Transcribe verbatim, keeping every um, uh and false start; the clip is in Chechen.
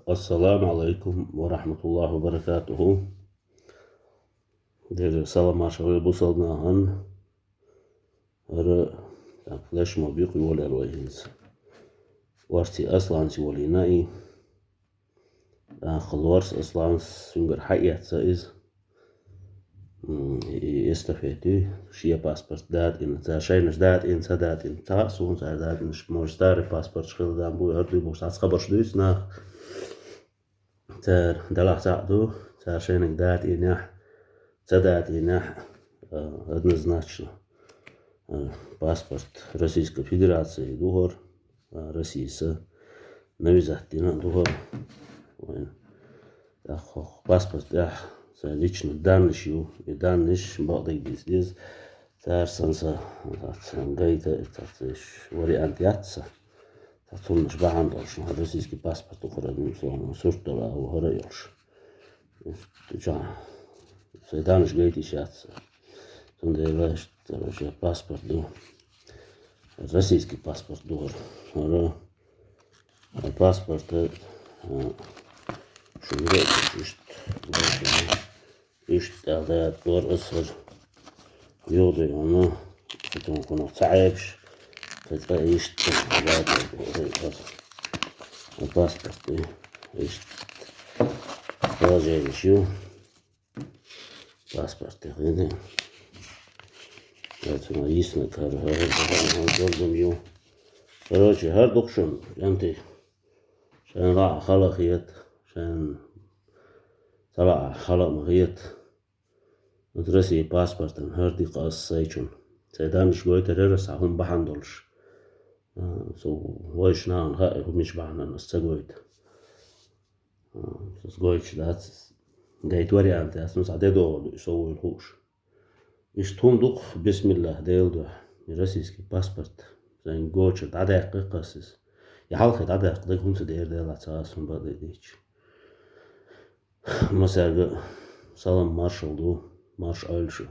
Ассаламу алейкум ва рахматуллахи ва баракатуху. Дера салам-маршал бусалба нахана. ХӀара флешмоб юкъе йолаяьр вай хӀинца. Орци Асланца йолийна и. ТӀаккха Лорс Асланца, цуьнгара хьаэцна иза. М, и эстафета, шен паспорт датӀийна, цара шайнаш датӀийна, ца датӀийна, ца хаьа суна цара датӀийнарш, может, старый паспорташ хилла дан буй, хӀара дуй бохуш, цхьацца хабарш дуьйцу наха. Цара, делахь цхьаъ ду, цара шайниг датӀийнехь, ца датӀийнехь, а, однозначно, а, паспорт Российской Федерации ду хӀара, а, Россияца навязать дина ду хӀара. Вайн. ТӀаккха паспорт тӀехь сайн личный данныш ю, и данныш бакъдерг дийца деза. Цара сан са, сан гайта, цхьацца вариант яц сан. Сан цуннаш бахьана долуш, хӀара российский паспорт ухур ду, суна сурт долу а, хӀара а йолуш. Ча, сайн данныш гайта йиш яц сан. Цундела, короче, паспорт ду. Российский паспорт ду хӀара. ХӀара паспорт, а, шуна веача иштта, иштта тӀехь даьттора аса хӀара. Юха ду хьуна, цу тӀехь хьуна ца Ӏебаш, ца цкъа иштта даьттора хӀара. ХӀара паспорт и, иштта положенеш ю. Паспорт тӀехь хӀинца. Цуьнан йиснарг хӀара, хӀара, хӀара, хӀара, хӀара ю. Короче, хӀара ду-кх шуна, кӀентий. Шайна лаахь хала а хета, шайна ца лаахь хала а ма хета. Оцу России паспортан хӀара ду-кх аса сайчунна. Сайн данныш гойтур яра аса хӀума бахьана долуш. А, со вайша нахана хаьа, хӀун мича бахьанан аса ца гойту. А, аса гойтуш дац. Гайта вариант яц, ну, цхьа де догӀу ду, со вуйла хууш. Иштта хӀума ду-кх, бисмиллахӀ, Делан дуьхьа. И российский паспорт. Сайн гоча дӀадаьккхи-кх аса иза. Я хьалхе дӀадаьккха дага хӀунда ца дера, делахь ца хаа суна бакъдерг дийцича. Массаьрга салам-маршалла ду, марша Ӏойла шу.